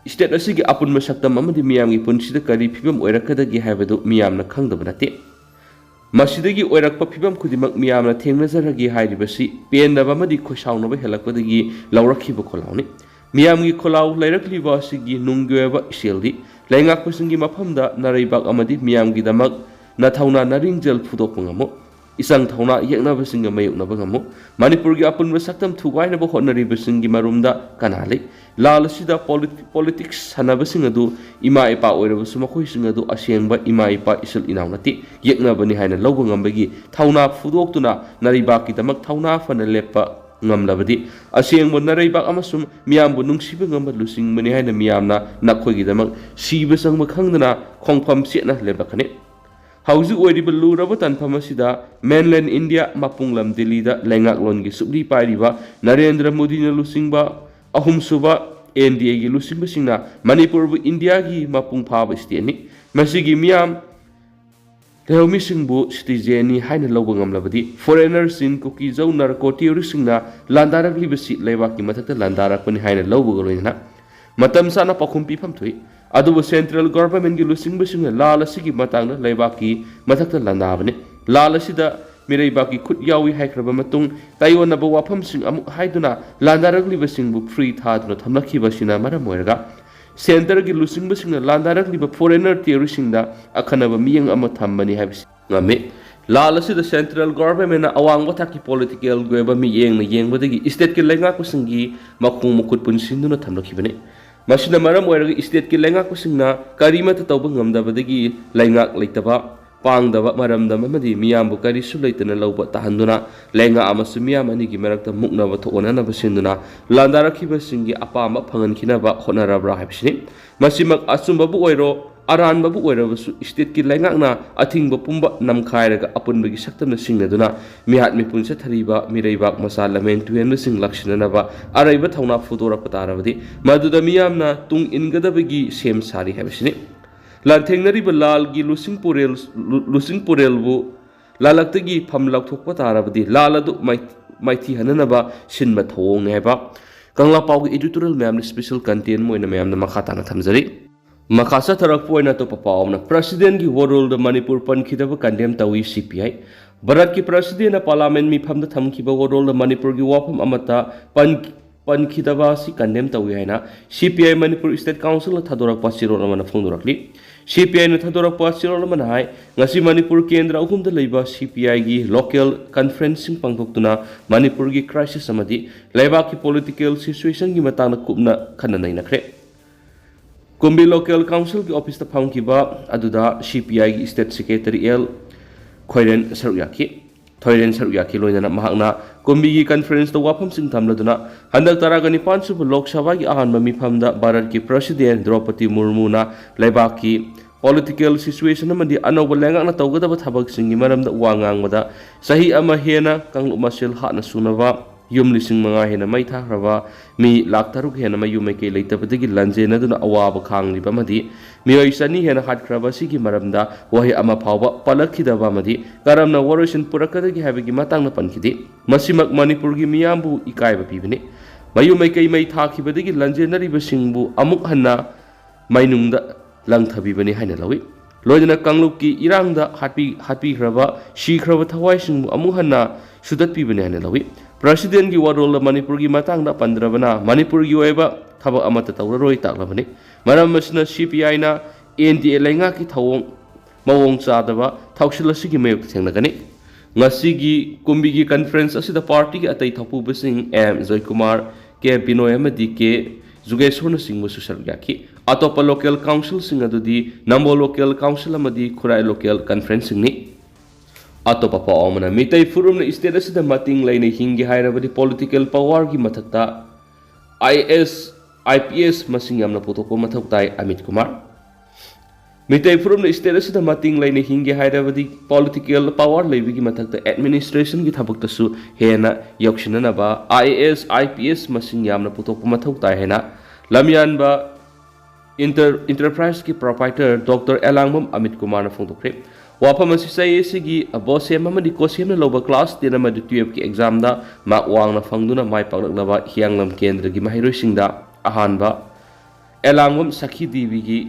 ꯁ꯭ꯇꯦꯠ ꯑꯁꯤꯒꯤ ꯑꯄꯨꯟꯕ ꯁꯛꯇꯝ ꯑꯃꯗꯤ ꯃꯤꯌꯥꯝꯒꯤ ꯄꯨꯟꯁꯤꯗ ꯀꯔꯤ ꯐꯤꯕꯝ ꯑꯣꯏꯔꯛꯀꯗꯒꯦ ꯍꯥꯏꯕꯗꯨ ꯃꯤꯌꯥꯝꯅ ꯈꯪꯗꯕ ꯅꯠꯇꯦ꯫ ꯃꯁꯤꯗꯒꯤ ꯑꯣꯏꯔꯛꯄ ꯐꯤꯕꯝ ꯈꯨꯗꯤꯡꯃꯛ ꯃꯤꯌꯥꯝꯅ ꯊꯦꯡꯅꯖꯔꯒꯦ ꯍꯥꯏꯔꯤꯕꯁꯤ ꯄꯦꯟꯗꯕ ꯑꯃꯗꯤ ꯈꯣꯏꯁꯥꯎꯅꯕ ꯍꯦꯜꯂꯛꯄꯗꯒꯤ ꯂꯧꯔꯛꯈꯤꯕ ꯈꯣꯜꯂꯥꯎꯅꯤ꯫ ꯃꯤꯌꯥꯝꯒꯤ ꯈꯣꯜꯂꯥꯎ ꯂꯩꯔꯛꯂꯤꯕ ꯑꯁꯤꯒꯤ ꯅꯨꯡꯒꯤ ꯑꯣꯏꯕ ꯏꯆꯦꯜꯗꯤ ꯂꯩꯉꯥꯛꯄꯁꯤꯡꯒꯤ ꯃꯐꯝꯗ ꯅꯔꯩꯕꯥꯛ ꯑꯃꯗꯤ ꯃꯤꯌꯥꯝꯒꯤꯗꯃꯛ ꯅꯊꯧꯅꯥ ꯅꯔꯤꯡꯖꯦꯜ ꯐꯨꯗꯣꯛꯄ ꯉꯝꯃꯨ꯫ ꯏꯆꯪ ꯊꯧꯅꯥ ꯌꯦꯛꯅꯕꯁꯤꯡꯒ ꯃꯥꯌꯣꯛꯅꯕ ꯉꯝꯃꯨ꯫ ꯃꯅꯤꯄꯨꯔꯒꯤ ꯑꯄꯨꯟꯕ ꯁꯛꯇꯝ ꯊꯨꯒꯥꯏꯅꯕ ꯍꯣꯠꯅꯔꯤꯕꯁꯤꯡꯒꯤ ꯃꯔꯨꯝꯗ ꯀꯅꯥ ꯂꯩ? ꯂꯥꯜ ꯑꯁꯤꯗ ꯄꯣꯂꯤꯇꯤ-, ꯄꯣꯂꯤꯇꯤꯛꯁ ꯁꯥꯟꯅꯕꯁꯤꯡ ꯑꯗꯨ ꯏꯃꯥ ꯏꯄꯥ ꯑꯣꯏꯔꯕꯁꯨ ꯃꯈꯣꯏꯁꯤꯡ ꯑꯗꯨ ꯑꯁꯦꯡꯕ ꯏꯃꯥ ꯏꯄꯥ ꯏꯆꯤꯜ ꯏꯅꯥꯎ ꯅꯠꯇꯦ, ꯌꯦꯛꯅꯕꯅꯤ ꯍꯥꯏꯅ ꯂꯧꯕ ꯉꯝꯕꯒꯤ ꯊꯧꯅꯥ ꯐꯨꯗꯣꯛꯇꯨꯅ ꯅꯔꯩꯕꯥꯛꯀꯤꯗꯃꯛ ꯊꯧꯅꯥ ꯐꯅ ꯂꯦꯞꯄ ꯉꯝꯂꯕꯗꯤ ꯑꯁꯦꯡꯕ ꯅꯔꯩꯕꯥꯛ ꯑꯃꯁꯨꯡ ꯃꯤꯌꯥꯝꯕꯨ ꯅꯨꯡꯁꯤꯕ ꯉꯝꯕ ꯂꯨꯆꯤꯡꯕꯅꯤ ꯍꯥꯏꯅ ꯃꯤꯌꯥꯝꯅ ꯅꯈꯣꯏꯒꯤꯗꯃꯛ ꯁꯤꯕ ꯆꯪꯕ ꯈꯪꯗꯅ ꯈꯣꯡꯐꯝ ꯆꯦꯠꯅ ꯂꯦꯞꯂꯛꯀꯅꯤ꯫ ꯍꯧꯖꯤꯛ ꯑꯣꯏꯔꯤꯕ ꯂꯨꯔꯕ ꯇꯥꯟꯐꯝ ꯑꯁꯤꯗ ꯃꯦꯟꯂꯦꯟ ꯏꯟꯗꯤꯌꯥ ꯃꯄꯨꯡꯂꯝ ꯗꯤꯜꯂꯤꯗ ꯂꯩꯉꯥꯛꯂꯣꯟꯒꯤ ꯁꯨꯛꯂꯤ ꯄꯥꯏꯔꯤꯕ ꯅꯔꯦꯟꯗ꯭ꯔ ꯃꯣꯗꯤꯅ ꯂꯨꯆꯤꯡꯕ ꯑꯍꯨꯝꯁꯨꯕ ꯑꯦꯟ ꯗꯤ ꯑꯦꯒꯤ ꯂꯨꯆꯤꯡꯕꯁꯤꯡꯅ ꯃꯅꯤꯄꯨꯔꯕꯨ ꯏꯟꯗꯤꯌꯥꯒꯤ ꯃꯄꯨꯡ ꯐꯥꯕ ꯁ꯭ꯇꯦꯠꯅꯤ꯫ ꯃꯁꯤꯒꯤ ꯃꯤꯌꯥꯝ ꯂꯧꯃꯤꯁꯤꯡꯕꯨ ꯁꯤꯇꯤꯖꯦꯟꯅꯤ ꯍꯥꯏꯅ ꯂꯧꯕ ꯉꯝꯂꯕꯗꯤ ꯐꯣꯔꯦꯅꯔꯁꯤꯡ, ꯀꯨꯀꯤ ꯖꯧ ꯅꯥꯔꯀꯣ ꯇꯦꯔꯣꯔꯤꯁꯁꯤꯡꯅ ꯂꯥꯟꯗꯥꯔꯛꯂꯤꯕꯁꯤ ꯂꯩꯕꯥꯛꯀꯤ ꯃꯊꯛꯇ ꯂꯥꯟꯗꯥꯔꯛꯄꯅꯤ ꯍꯥꯏꯅ ꯂꯧꯕꯒ ꯂꯣꯏꯅꯅ ꯃꯇꯝ ꯆꯥꯅ ꯄꯥꯎꯈꯨꯝ ꯄꯤꯐꯝ ꯊꯣꯛꯏ꯫ ꯑꯗꯨꯕꯨ ꯁꯦꯟꯇ꯭ꯔꯦꯜ ꯒꯣꯚꯔꯟꯃꯦꯟꯠꯀꯤ ꯂꯨꯆꯤꯡꯕꯁꯤꯡꯅ ꯂꯥꯜ ꯑꯁꯤꯒꯤ ꯃꯇꯥꯡꯗ ꯂꯩꯕꯥꯛꯀꯤ ꯃꯊꯛꯇ ꯂꯥꯟꯗꯥꯕꯅꯤ꯫ ꯂꯥꯜ ꯑꯁꯤꯗ ꯃꯤꯔꯩꯕꯥꯛꯀꯤ ꯈꯨꯠ ꯌꯥꯎꯏ ꯍꯥꯏꯈ꯭ꯔꯕ ꯃꯇꯨꯡ ꯇꯥꯏꯑꯣꯟꯅꯕ ꯋꯥꯐꯝꯁꯤꯡ ꯑꯃꯨꯛ ꯍꯥꯏꯗꯨꯅ ꯂꯥꯟꯗꯥꯔꯛꯂꯤꯕꯁꯤꯡꯕꯨ ꯐ꯭ꯔꯤ ꯊꯥꯗꯨꯅ ꯊꯝꯂꯛꯈꯤꯕ ꯑꯁꯤꯅ ꯃꯔꯝ ꯑꯣꯏꯔꯒ ꯁꯦꯟꯇꯔꯒꯤ ꯂꯨꯆꯤꯡꯕꯁꯤꯡꯅ ꯂꯥꯟꯗꯥꯔꯛꯂꯤꯕ ꯐꯣꯔꯦꯅꯔ ꯇꯦꯔꯣꯔꯤꯁꯁꯤꯡꯗ ꯑꯈꯟꯅꯕ ꯃꯤꯠꯌꯦꯡ ꯑꯃ ꯊꯝꯕꯅꯤ ꯍꯥꯏꯕꯁꯤ ꯉꯝꯃꯤ꯫ ꯂꯥꯜ ꯑꯁꯤꯗ central governmentꯅ ꯑꯋꯥꯡꯕ ꯊꯥꯛꯀꯤ political ꯑꯣꯏꯕ ꯃꯤꯠꯌꯦꯡꯅ ꯌꯦꯡꯕꯗꯒꯤ stateꯀꯤ ꯂꯩꯉꯥꯛꯄꯁꯤꯡꯒꯤ ꯃꯈꯣꯡ ꯃꯈꯨꯠ ꯄꯨꯟꯁꯤꯟꯗꯨꯅ ꯊꯝꯂꯛꯈꯤꯕꯅꯤ꯫ ꯃꯁꯤꯅ ꯃꯔꯝ ꯑꯣꯏꯔꯒ stateꯀꯤ ꯂꯩꯉꯥꯛꯄꯁꯤꯡꯅ ꯀꯔꯤꯃꯠꯇ ꯇꯧꯕ ꯉꯝꯗꯕꯗꯒꯤ ꯂꯩꯉꯥꯛ ꯂꯩꯇꯕ, ꯄꯥꯡꯗꯕ, ꯃꯔꯝꯗꯝ ꯑꯃꯗꯤ ꯃꯤꯌꯥꯝꯕꯨ ꯀꯔꯤꯁꯨ ꯂꯩꯇꯅ ꯂꯧꯕ ꯇꯥꯍꯟꯗꯨꯅ ꯂꯩꯉꯥꯛ ꯑꯃꯁꯨꯡ ꯃꯤꯌꯥꯝ ꯑꯅꯤꯒꯤ ꯃꯔꯛꯇ ꯃꯨꯛꯅꯕ ꯊꯣꯛꯍꯟꯅꯅꯕ ꯁꯤꯟꯗꯨꯅ ꯂꯥꯟꯗꯥꯔꯛꯈꯤꯕꯁꯤꯡꯒꯤ ꯑꯄꯥꯝꯕ ꯐꯪꯍꯟꯈꯤꯅꯕ ꯍꯣꯠꯅꯔꯕ꯭ꯔꯥ ꯍꯥꯏꯕꯁꯤꯅꯤ꯫ ꯃꯁꯤꯃꯛ ꯑꯆꯨꯝꯕꯕꯨ ꯑꯣꯏꯔꯣ, ꯑꯔꯥꯟꯕꯕꯨ ꯑꯣꯏꯔꯕꯁꯨ stateꯀꯤ ꯂꯩꯉꯥꯛꯅ ꯑꯊꯤꯡꯕ ꯄꯨꯝꯕ ꯅꯝꯈꯥꯏꯔꯒ ꯑꯄꯨꯟꯕꯒꯤ ꯁꯛꯇꯝꯅ ꯁꯤꯡꯅꯗꯨꯅ ꯃꯤꯍꯥꯠ ꯃꯤꯄꯨꯟ ꯆꯠꯊꯔꯤꯕ ꯃꯤꯔꯩꯕꯥꯛ ꯃꯆꯥ ꯂꯝꯍꯦꯟ ꯇꯨꯍꯦꯟꯕꯁꯤꯡ ꯂꯥꯛꯁꯤꯟꯅꯅꯕ ꯑꯔꯩꯕ ꯊꯧꯅꯥ ꯐꯨꯗꯣꯔꯛꯄ ꯇꯥꯔꯕꯗꯤ ꯃꯗꯨꯗ ꯃꯤꯌꯥꯝꯅ ꯇꯨꯡ ꯏꯟꯒꯗꯕꯒꯤ ꯁꯦꯝ ꯁꯥꯔꯤ ꯍꯥꯏꯕꯁꯤꯅꯤ꯫ ꯂꯥꯟꯊꯦꯡꯅꯔꯤꯕ ꯂꯥꯜꯒꯤ ꯂꯨꯁꯤꯡ ꯄꯨꯔꯦꯜ, ꯂꯨ-, ꯂꯨꯁꯤꯡ ꯄꯨꯔꯦꯜꯕꯨ ꯂꯥꯜꯂꯛꯇꯒꯤ ꯐꯝ ꯂꯧꯊꯣꯛꯄ ꯇꯥꯔꯕꯗꯤ ꯂꯥꯜ ꯑꯗꯨ ꯃꯥꯏ-, ꯃꯥꯏꯊꯤꯍꯟꯅꯅꯕ ꯁꯤꯟꯕ ꯊꯧꯑꯣꯡꯅꯤ ꯍꯥꯏꯕ ꯀꯪꯂꯥ ꯄꯥꯎꯒꯤ editorial ꯃꯌꯥꯝꯅ special content ꯑꯃ ꯑꯣꯏꯅ ꯃꯌꯥꯝꯅ ꯃꯈꯥ ꯇꯥꯅ ꯊꯝꯖꯔꯤ꯫ ꯃꯈꯥ ꯆꯠꯊꯔꯛꯄ ꯑꯣꯏꯅ ꯑꯇꯣꯞꯄ ꯄꯥꯎ ꯑꯃꯅ, Presidentꯀꯤ ꯋꯥꯔꯣꯜꯗ ꯃꯅꯤꯄꯨꯔ ꯄꯟꯈꯤꯗꯕ condemn ꯇꯧꯏ CPI꯫ ꯚꯥꯔꯠꯀꯤ Presidentꯅ Parliament ꯃꯤꯐꯝꯗ ꯊꯝꯈꯤꯕ ꯋꯥꯔꯣꯜꯗ ꯃꯅꯤꯄꯨꯔꯒꯤ ꯋꯥꯐꯝ ꯑꯃꯠꯇ ꯄꯟ-, ꯄꯟꯈꯤꯗꯕ ꯑꯁꯤ condemn ꯇꯧꯏ ꯍꯥꯏꯅ CPI ꯃꯅꯤꯄꯨꯔ State Councilꯅ ꯊꯥꯗꯣꯔꯛꯄ ꯆꯦꯔꯣꯜ ꯑꯃꯅ ꯐꯣꯡꯗꯣꯔꯛꯂꯤ꯫ CPIꯅ ꯊꯥꯗꯣꯔꯛꯄ ꯆꯦꯔꯣꯜ ꯑꯃꯅ ꯍꯥꯏ, ꯉꯁꯤ ꯃꯅꯤꯄꯨꯔ ꯀꯦꯟꯗ꯭ꯔ ꯑꯍꯨꯝꯗ ꯂꯩꯕ CPIꯒꯤ local conferenceꯁꯤꯡ ꯄꯥꯡꯊꯣꯛꯇꯨꯅ ꯃꯅꯤꯄꯨꯔꯒꯤ crisis ꯑꯃꯗꯤ ꯂꯩꯕꯥꯛꯀꯤ political situationꯒꯤ ꯃꯇꯥꯡꯗ ꯀꯨꯞꯅ ꯈꯟꯅ ꯅꯩꯅꯈ꯭ꯔꯦ꯫ ꯀꯨꯝꯕꯤ Local Councilꯒꯤ officeꯇ ꯐꯝꯈꯤꯕ ꯑꯗꯨꯗ CPIꯒꯤ State Secretary ꯑꯦꯜ ꯈꯣꯏꯔꯦꯟ ꯁꯔꯨꯛ ꯌꯥꯈꯤ꯫ ꯊꯣꯏꯔꯦꯟ ꯁꯔꯨꯛ ꯌꯥꯈꯤ꯫ ꯂꯣꯏꯅꯅ ꯃꯍꯥꯛꯅ ꯀꯨꯝꯕꯤꯒꯤ conferenceꯇ ꯋꯥꯐꯝꯁꯤꯡ ꯊꯝꯂꯗꯨꯅ ꯍꯟꯗꯛ ꯇꯔꯥꯒ ꯅꯤꯄꯥꯟ ꯁꯨꯕ ꯂꯣꯛ ꯁꯚꯥꯒꯤ ꯑꯍꯥꯟꯕ ꯃꯤꯐꯝꯗ ꯚꯥꯔꯠꯀꯤ President ꯗ꯭ꯔꯧꯄꯗꯤ ꯃꯨꯔꯃꯨꯅ ꯂꯩꯕꯥꯛꯀꯤ political situation ꯑꯃꯗꯤ ꯑꯅꯧꯕ ꯂꯩꯉꯥꯛꯅ ꯇꯧꯒꯗꯕ ꯊꯕꯛꯁꯤꯡꯒꯤ ꯃꯔꯝꯗ ꯋꯥ ꯉꯥꯡꯕꯗ ꯆꯍꯤ ꯑꯃ ꯍꯦꯟꯅ ꯀꯥꯡꯂꯨꯞ ꯃꯁꯦꯜ ꯍꯥꯠꯅ ꯁꯨꯅꯕ ꯌꯨꯝ ꯂꯤꯁꯤꯡ ꯃꯉꯥ ꯍꯦꯟꯅ ꯃꯩ ꯊꯥꯈ꯭ꯔꯕ, ꯃꯤ ꯂꯥꯈ ꯇꯔꯨꯛ ꯍꯦꯟꯅ ꯃꯌꯨꯝ ꯃꯩꯀꯩ ꯂꯩꯇꯕꯗꯒꯤ ꯂꯟꯖꯦꯟꯅꯗꯨꯅ ꯑꯋꯥꯕ ꯈꯥꯡꯂꯤꯕ ꯑꯃꯗꯤ ꯃꯤꯑꯣꯏ ꯆꯅꯤ ꯍꯦꯟꯅ ꯍꯥꯠꯈ꯭ꯔꯕ ꯑꯁꯤꯒꯤ ꯃꯔꯝꯗ ꯋꯥꯍꯩ ꯑꯃ ꯐꯥꯎꯕ ꯄꯜꯂꯛꯈꯤꯗꯕ ꯑꯃꯗꯤ ꯀꯔꯝꯅ ꯋꯥꯔꯣꯏꯁꯤꯟ ꯄꯨꯔꯛꯀꯗꯒꯦ ꯍꯥꯏꯕꯒꯤ ꯃꯇꯥꯡꯗ ꯄꯟꯈꯤꯗꯦ꯫ ꯃꯁꯤꯃꯛ ꯃꯅꯤꯄꯨꯔꯒꯤ ꯃꯤꯌꯥꯝꯕꯨ ꯏꯀꯥꯏꯕ ꯄꯤꯕꯅꯤ꯫ ꯃꯌꯨꯝ ꯃꯩꯀꯩ ꯃꯩ ꯊꯥꯈꯤꯕꯗꯒꯤ ꯂꯟꯖꯦꯟꯅꯔꯤꯕꯁꯤꯡꯕꯨ ꯑꯃꯨꯛ ꯍꯟꯅ ꯃꯩꯅꯨꯡꯗ ꯂꯪꯊꯕꯤꯕꯅꯤ ꯍꯥꯏꯅ ꯂꯧꯏ꯫ ꯂꯣꯏꯅꯅ ꯀꯥꯡꯂꯨꯞꯀꯤ ꯏꯔꯥꯡꯗ ꯍꯥꯠꯄꯤ-, ꯍꯥꯠꯄꯤꯈ꯭ꯔꯕ, ꯁꯤꯈ꯭ꯔꯕ ꯊꯋꯥꯏꯁꯤꯡꯕꯨ ꯑꯃꯨꯛ ꯍꯟꯅ ꯁꯨꯗꯠꯄꯤꯕꯅꯤ ꯍꯥꯏꯅ ꯂꯧꯏ꯫ Presidentꯀꯤ ꯋꯥꯔꯣꯜꯗ ꯃꯅꯤꯄꯨꯔꯒꯤ ꯃꯇꯥꯡꯗ ꯄꯟꯗ꯭ꯔꯕꯅ ꯃꯅꯤꯄꯨꯔꯒꯤ ꯑꯣꯏꯕ ꯊꯕꯛ ꯑꯃꯠꯇ ꯇꯧꯔꯔꯣꯏ ꯇꯥꯛꯂꯕꯅꯤ꯫ ꯃꯔꯝ ꯑꯁꯤꯅ CPIꯅ NDA ꯂꯩꯉꯥꯛꯀꯤ ꯊꯧꯑꯣꯡ ꯃꯑꯣꯡ ꯆꯥꯗꯕ ꯊꯧꯁꯤꯜ ꯑꯁꯤꯒꯤ ꯃꯥꯌꯣꯛꯇ ꯊꯦꯡꯅꯒꯅꯤ꯫ ꯉꯁꯤꯒꯤ ꯀꯨꯝꯕꯤꯒꯤ conference ꯑꯁꯤꯗ partyꯒꯤ ꯑꯇꯩ ꯊꯧꯄꯨꯕꯁꯤꯡ ꯑꯦꯝ ꯖꯣꯏꯀꯨꯃꯥꯔ, ꯀꯦ ꯕꯤꯅꯣꯏ ꯑꯃꯗꯤ ꯀꯦ ꯖꯨꯒꯦꯁꯣꯔꯅꯆꯤꯡꯕꯁꯨ ꯁꯔꯨꯛ ꯌꯥꯈꯤ꯫ ꯑꯇꯣꯞꯄ local councilꯁꯤꯡ ꯑꯗꯨꯗꯤ ꯅꯝꯕꯣꯜ local council ꯑꯃꯗꯤ ꯈꯨꯔꯥꯏ local conferenceꯁꯤꯡꯅꯤ꯫ ꯑꯇꯣꯞꯄ ꯄꯥꯎ ꯑꯃꯅ, ꯃꯤꯇꯩ ꯐꯨꯔꯨꯞꯅ state ꯑꯁꯤꯗ ꯃꯇꯤꯡ ꯂꯩꯅ ꯍꯤꯡꯒꯦ ꯍꯥꯏꯔꯕꯗꯤ political powerꯒꯤ ꯃꯊꯛꯇ IAS, IPS ꯃꯁꯤꯡ ꯌꯥꯝꯅ ꯄꯨꯊꯣꯛꯄ ꯃꯊꯧ ꯇꯥꯏ, ꯑꯃꯤꯠ ꯀꯨꯃꯥꯔ꯫ ꯃꯤꯇꯩ ꯐꯨꯔꯨꯞꯅ state ꯑꯁꯤꯗ ꯃꯇꯤꯡ ꯂꯩꯅ ꯍꯤꯡꯒꯦ ꯍꯥꯏꯔꯕꯗꯤ political power ꯂꯩꯕꯒꯤ ꯃꯊꯛꯇ administrationꯒꯤ ꯊꯕꯛꯇꯁꯨ ꯍꯦꯟꯅ ꯌꯧꯁꯤꯟꯅꯅꯕ IAS, IPS ꯃꯁꯤꯡ ꯌꯥꯝꯅ ꯄꯨꯊꯣꯛꯄ ꯃꯊꯧ ꯇꯥꯏ ꯍꯥꯏꯅ ꯂꯝꯌꯥꯟꯕ Inter-, Enterpriseꯀꯤ proprietor Doctor ꯑꯦꯂꯥꯡꯕꯝ ꯑꯃꯤꯠ ꯀꯨꯃꯥꯔꯅ ꯐꯣꯡꯗꯣꯛꯈ꯭ꯔꯦ꯫ ꯋꯥꯐꯝ ꯑꯁꯤ ꯆꯌꯦꯠꯁꯤꯒꯤ BOSEM ꯑꯃꯗꯤ COSEMꯅ ꯂꯧꯕ class ten ꯑꯃꯗꯤ twelveꯀꯤ examꯗ mark ꯋꯥꯡꯅ ꯐꯪꯗꯨꯅ ꯃꯥꯏ ꯄꯥꯛꯂꯛꯂꯕ ꯍꯤꯌꯥꯡꯂꯝ ꯀꯦꯟꯗ꯭ꯔꯒꯤ ꯃꯍꯩꯔꯣꯏꯁꯤꯡꯗ ꯑꯍꯥꯟꯕ ꯑꯦꯂꯥꯡꯕꯝ ꯁꯈꯤ ꯗꯦꯕꯤꯒꯤ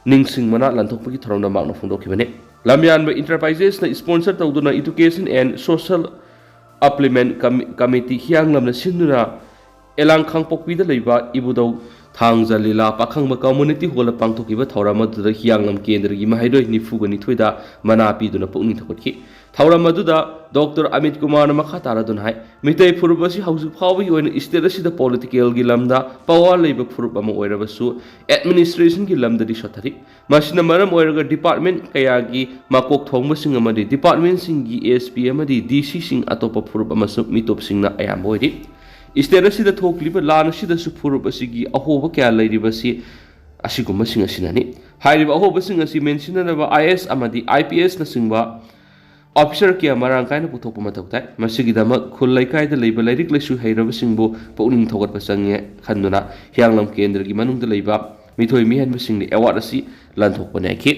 ꯅꯤꯡꯁꯤꯡ ꯃꯅꯥ ꯂꯟꯊꯣꯛꯄꯒꯤ ꯊꯧꯔꯝꯗ ꯃꯍꯥꯛꯅ ꯐꯣꯡꯗꯣꯛꯈꯤꯕꯅꯤ꯫ ꯂꯝꯌꯥꯟꯕ Enterprises ꯅ sponsor ꯇꯧꯗꯨꯅ Education and Social Upliftment Com-, Committee ꯍꯤꯌꯥꯡꯂꯝꯅ ꯁꯤꯟꯗꯨꯅ ꯑꯦꯂꯥꯡ ꯈꯥꯡꯄꯣꯛꯄꯤꯗ ꯂꯩꯕ ꯏꯕꯨꯙꯧ ꯊꯥꯡꯖ ꯂꯤꯂꯥ ꯄꯥꯈꯪꯕ community hall ꯗ ꯄꯥꯡꯊꯣꯛꯈꯤꯕ ꯊꯧꯔꯝ ꯑꯗꯨꯗ ꯍꯤꯌꯥꯡꯂꯝ ꯀꯦꯟꯗ꯭ꯔꯒꯤ ꯃꯍꯩꯔꯣꯏ ꯅꯤꯐꯨꯒ ꯅꯤꯊꯣꯏꯗ ꯃꯅꯥ ꯄꯤꯗꯨꯅ ꯄꯨꯛꯅꯤꯡ ꯊꯧꯒꯠꯈꯤ꯫ ꯊꯧꯔꯝ ꯑꯗꯨꯗ Doctor ꯑꯃꯤꯠ ꯀꯨꯃꯥꯔꯅ ꯃꯈꯥ ꯇꯥꯔꯗꯨꯅ ꯍꯥꯏ, ꯃꯤꯇꯩ ꯐꯨꯔꯨꯞ ꯑꯁꯤ ꯍꯧꯖꯤꯛ ꯐꯥꯎꯕꯒꯤ ꯑꯣꯏꯅ state ꯑꯁꯤꯗ politicalꯒꯤ ꯂꯝꯗ power ꯂꯩꯕ ꯐꯨꯔꯨꯞ ꯑꯃ ꯑꯣꯏꯔꯕꯁꯨ administrationꯒꯤ ꯂꯝꯗꯗꯤ ꯁꯣꯠꯊꯔꯤ꯫ ꯃꯁꯤꯅ ꯃꯔꯝ ꯑꯣꯏꯔꯒ department ꯀꯌꯥꯒꯤ ꯃꯀꯣꯛ ꯊꯣꯡꯕꯁꯤꯡ ꯑꯃꯗꯤ departmentꯁꯤꯡꯒꯤ SP ꯑꯃꯗꯤ DCꯁꯤꯡ ꯑꯇꯣꯞꯄ ꯐꯨꯔꯨꯞ ꯑꯃꯁꯨꯡ ꯃꯤꯇꯣꯞꯁꯤꯡꯅ ꯑꯌꯥꯝꯕ ꯑꯣꯏꯔꯤ꯫ State ꯑꯁꯤꯗ ꯊꯣꯛꯂꯤꯕ ꯂꯥꯟ ꯑꯁꯤꯗꯁꯨ ꯐꯨꯔꯨꯞ ꯑꯁꯤꯒꯤ ꯑꯍꯣꯕ ꯀꯌꯥ ꯂꯩꯔꯤꯕꯁꯤ ꯑꯁꯤꯒꯨꯝꯕꯁꯤꯡ ꯑꯁꯤꯅꯅꯤ꯫ ꯍꯥꯏꯔꯤꯕ ꯑꯍꯣꯕꯁꯤꯡ ꯑꯁꯤ ꯃꯦꯟꯁꯤꯟꯅꯅꯕ IAS ꯑꯃꯗꯤ IPSꯅꯆꯤꯡꯕ officer ꯀꯌꯥ ꯃꯔꯥꯡ ꯀꯥꯏꯅ ꯄꯨꯊꯣꯛꯄ ꯃꯊꯧ ꯇꯥꯏ꯫ ꯃꯁꯤꯒꯤꯗꯃꯛ ꯈꯨꯜ ꯂꯩꯀꯥꯏꯗ ꯂꯩꯕ ꯂꯥꯏꯔꯤꯛ ꯂꯥꯏꯁꯨ ꯍꯩꯔꯕꯁꯤꯡꯕꯨ ꯄꯨꯛꯅꯤꯡ ꯊꯧꯒꯠꯄ ꯆꯪꯉꯦ ꯈꯟꯗꯨꯅ ꯍꯤꯌꯥꯡꯂꯝ ꯀꯦꯟꯗ꯭ꯔꯒꯤ ꯃꯅꯨꯡꯗ ꯂꯩꯕ ꯃꯤꯊꯣꯏ ꯃꯤꯍꯦꯟꯕꯁꯤꯡꯅ award ꯑꯁꯤ ꯂꯟꯊꯣꯛꯄ ꯅꯥꯏꯈꯤ꯫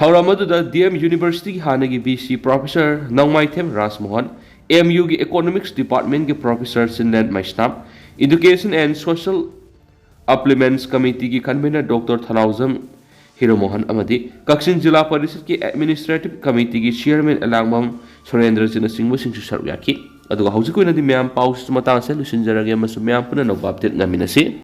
ꯊꯧꯔꯝ ꯑꯗꯨꯗ DM Universityꯒꯤ ꯍꯥꯟꯅꯒꯤ VC Professor Nongmaithem ꯔꯥꯖꯃꯣꯍꯟ, MUꯒꯤ Economics Departmentꯀꯤ Professor ꯁꯤꯟꯂꯦꯟ Meisnam, Education and Social Upliftment Committeeꯒꯤ convener Doctor ꯊꯅꯥꯎꯖꯝ ꯍꯤꯔꯣꯃꯣꯍꯟ ꯑꯃꯗꯤ ꯀꯛꯆꯤꯡ ꯖꯤꯂꯥ ꯄꯔꯤꯁꯠꯀꯤ Administrative Committeeꯒꯤ Chairman ꯑꯦꯂꯥꯡꯕꯝ ꯁꯨꯔꯦꯟꯗ꯭ꯔꯖꯤꯠꯅꯆꯤꯡꯕꯁꯤꯡꯁꯨ ꯁꯔꯨꯛ ꯌꯥꯈꯤ꯫ ꯑꯗꯨꯒ ꯍꯧꯖꯤꯛꯀꯤ ꯑꯣꯏꯅꯗꯤ ꯃꯌꯥꯝ ꯄꯥꯎꯁꯤꯁꯨ ꯃꯇꯥꯡ ꯑꯁꯤꯗ ꯂꯣꯏꯁꯤꯟꯖꯔꯒꯦ ꯑꯃꯁꯨꯡ ꯃꯌꯥꯝ ꯄꯨꯟꯅ ꯑꯅꯧꯕ update ꯉꯥꯏꯃꯤꯟꯅꯁꯤ꯫